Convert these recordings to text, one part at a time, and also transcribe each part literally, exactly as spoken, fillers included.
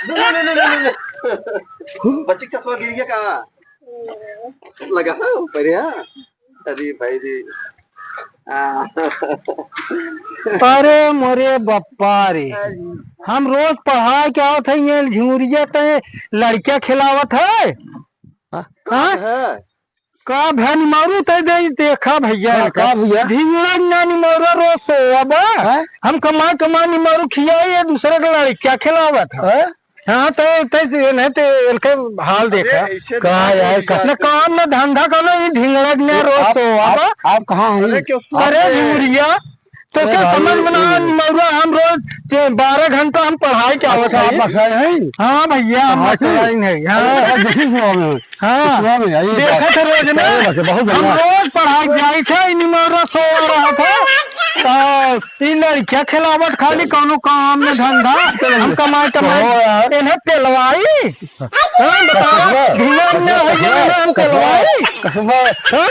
ले, ले, ले, ले, ले, ले। बच्ची का चश्मा गिर गया का? लगा, बढ़िया। अरे भाई रे। आ। अरे मोरे बप्पा रे, हम रोज पढ़ाई के आवत है, ये झिंगुरिया ते लड़किया खिलावत है। हाँ? हाँ? है। का भैया निमौरू ते दे देखा भैया का, इनका। का भैया? ढिंगड़ा ना निमौरा रोज सोवा बा। हाँ? हम कमा कमा निमौरू खियाई, ये दूसरे के लड़किया खिलावत है। हाँ? हाँ, ते, ते, ते, नहीं ते, इनके हाल देखा। अरे, ऐसे का ना यार, बोली का जाती। न काम, न धंधा, कोनो, ये ढिंगड़ा ने ये रोज आप, सोवा आप, बा। आप कहाँ हैं? अरे, क्यों अरे, अरे, झिंगुरिया, तो अरे क्या भाई, समझ में ना ये आया, मौरा, हम रोज ते बारह घंटा हम पढ़ाई के आवत अच्छा, आप हई। मास्टर हैं? हाँ भैया, हम कहाँ से? मास्टर हैं, हाँ। अरे, देखिए, सुबह में। हाँ। सुबह में, ये देखा बात। था रोज में। अरे, बात है, बहुत हम बढ़िया। रोज पढ़ाई जाई थे, इन्हीं मौरा सो रहा था। तो ई लड़किया खिलावत खाली कौनो काम में धंधा, हम कमाई, कमाई, कहो यार। इन्हें पेलवाई। हाँ, बताओ, धुआं न हो जाए, हम पेलवाई। कसमा, हाँ?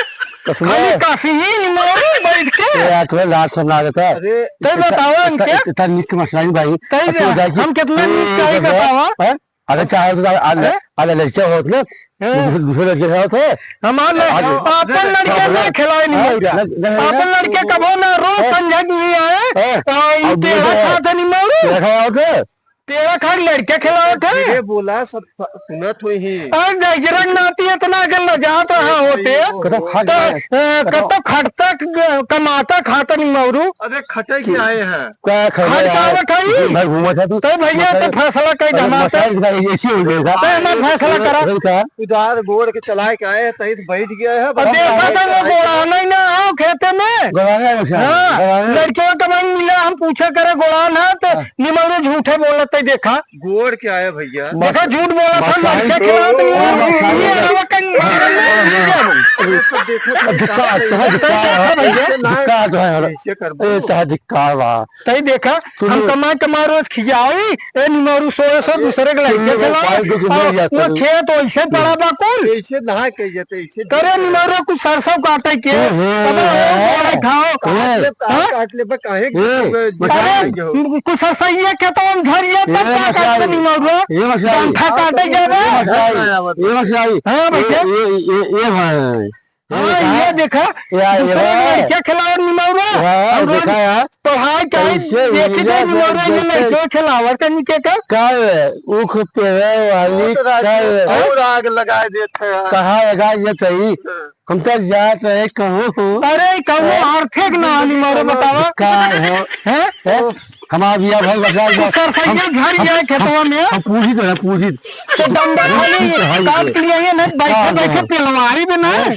कसमा। खाली काफी ही नहीं मारो बैठ के। ए, यार, थोड़ा लाज शर्म ना आ जाता। अरे, तै इतना, बताओ इतना, इनके। इतना निक मसला नहीं भाई। तै अब तू जा, जाके हम कितना निक ए, कही बताओ। बतावा? हैं? अगर चाहे तो आ ले, हैं? आ ले, लड़के होत ना, हैं? दूसरे, दूसरे लड़के होत है। हमार ले, आज आपन लड़के ना खिलाए नहीं हाँ? मौरा। लग-, लग-, आपन लड़के कबो ना, रोज हैं? संझा के लिए आए, हैं? आ, ई और पेड़ा दूसरे खात है नहीं मौरा। पेड़ा खात है? पेड़ा खात लड़के खिलावत है। धीरे बोला, सब स-, सुनत हुई ही। अरे, गजरन नाती इतना अगर न जात रहा होते, कतो खा तो, जाए। अ, कतो खटता, क-, कमाता खाता नहीं मौरू। अरे, खटे के आए हैं। का खटे खाए यार? खावत हई? दिन भर घूमत है तू। तो भैया, तो फैसला कई अरे, धमाका। मसाइल का ऐसे हो गया था। तो हमार फैसला करा। वही का। उधार गोड़ के चलाए के आए हैं, तही से बैठ गया है। अब देखा था वो गोड़ा नहीं ना आओ खेते में। गोड़ा नहीं, अच्छा। हाँ, गोड़ा नहीं। लड़कियों का मन मिला, हम पूछा करे गोड़ा ना, तो हाँ। निमौरू झूठे बोलत है, देखा। गोड़ के आए भैया। देखा, झूठ बोला था, मसाई लड़के तो खिलावत नहीं है। ये अरे, अरे, वो कहीं मारे नहीं, नहीं, नहीं, नहीं। अरे, सब देखो, अरे, धिक्कार, तोहार धिक्कार, देखा भैया। ऐसे ना, धिक्कार तो है, अरे। ऐसे करबो। ए, तोहार धिक्कार बा। तई देखा, तू हम लोग कमा, कमा रोज खियाई, ए, निमौरू सोए सो, अरे, दूसरे के तू लड़के लोग खिलाओ। भाई, तू और लोग वो जाते हो। खेत वैसे पड़ा बा कुल। ऐसे ना कह जाते, ऐसे करे निमौरू कुछ सरसों काटे के, हम्म, हम्म, तब वो हम्म। गोड़ा खाओ। हम्म। काट ले, हाँ? काट ले, बा, काहे हम्म। अरे, कुछ सरसैया के तो हम झरिया तब ये का मसाई। काटते नहीं मौरू? ये मसाई। डंठा काटे जाबे। ये मसाई। ये मसाई। हाँ, भैया। ये, ये, ये, ये भाई। हाँ, ये ये कहा? देखा, यार, ये दूसरे भाई। लड़कियाँ खिलावत नहीं मौरू। हाँ, हम रोज देखा यार। पढ़ाई के आई, कैसे देखी ये दे नहीं मौरू, ये देखते। लड़कियों खिलावत का नहीं के का? का है? ऊख पेड़े वाली बहुत राग का है? और आग लगा देते हैं। कहाँ लगा ये सही? हाँ। हम तो जात रहे कहूँ। अरे, कौनो हैं? अर्थक ना आनी मारे बतावा। का है? हैं? हैं? हमारा बिया भाई बता दो। सरसैया हम, झड़ हम, जाए खेतवा हम, में। हम पूछी तो है, पूछी। तो डंडा खाली पूछी तो है, काट के लिए ना, बैठे, हाँ, बैठे हाँ। पेलवाई भी ना। हैं?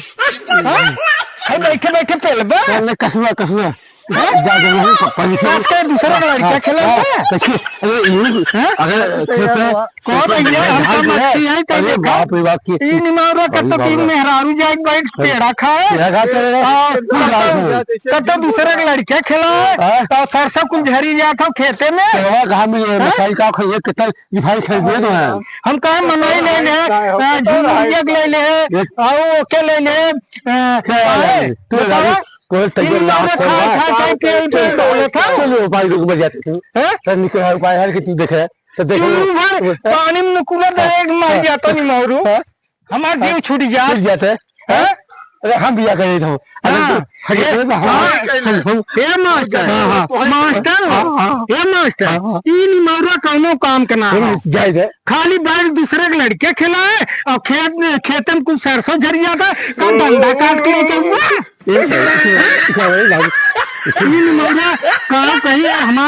हाँ? है बैठे, बैठे पेलबा। चल, ले, कसुआ, कसुआ। हैं? जा, जा, नहीं, प-, पनीर से आज के दूसरा हाँ, लड़का हाँ, खेला हाँ, है? देखिए, अरे, यूं, हैं? अगर खेत में कहो भैया, हम तो मच्छी है, अरे कहीं बाप रे बाप, की ई निमौरा कब तक ई मेहरारू जाए बैठ पेड़ा खाए? पेड़ा खाते रहे। और कब तक दूसरे के लड़के खिलाए? हाँ? और सरसों कुल झरी जात हो खेते में? पेड़वा कहाँ मिले? हाँ? मसाई का खाइए, कितना रिफाइन खरीदे तो हैं। हम कहाँ मनई ले ले, झुमरिया के ले ले, और ओके ले ले, अ, क्या है? तू बताओ। कोई ई निमौरा खा, खा, खा के पेट डोले था। चलो, भाई, रुक, बच जाते तू। हैं? सर, निकल, उपाय है कि तू देखे। तो देखो। दिन भर पानी में नुकुला दे, एक मार जाता निमौरू। हाँ? हमार जीव छूट जात। छूट जाते। हैं? अरे हम बिया करे थे। अरे हाँ। तू हट ये, गए तो हम, हाँ। हम, हम, हे मास्टर, हाँ, हाँ। मास्टर, हाँ, हाँ। हे मास्टर, हाँ, हाँ। ई निमौरा कौनो काम के ना हम हो। जाए थे। खाली बैठ दूसरे के लड़के खिलाए और खेत में, खेत में कुछ सरसों झरी जाता, का डंडा काट के लेके हुआ। ये, ये, ये, ये, ये, ई निमौरा का कहीं हमार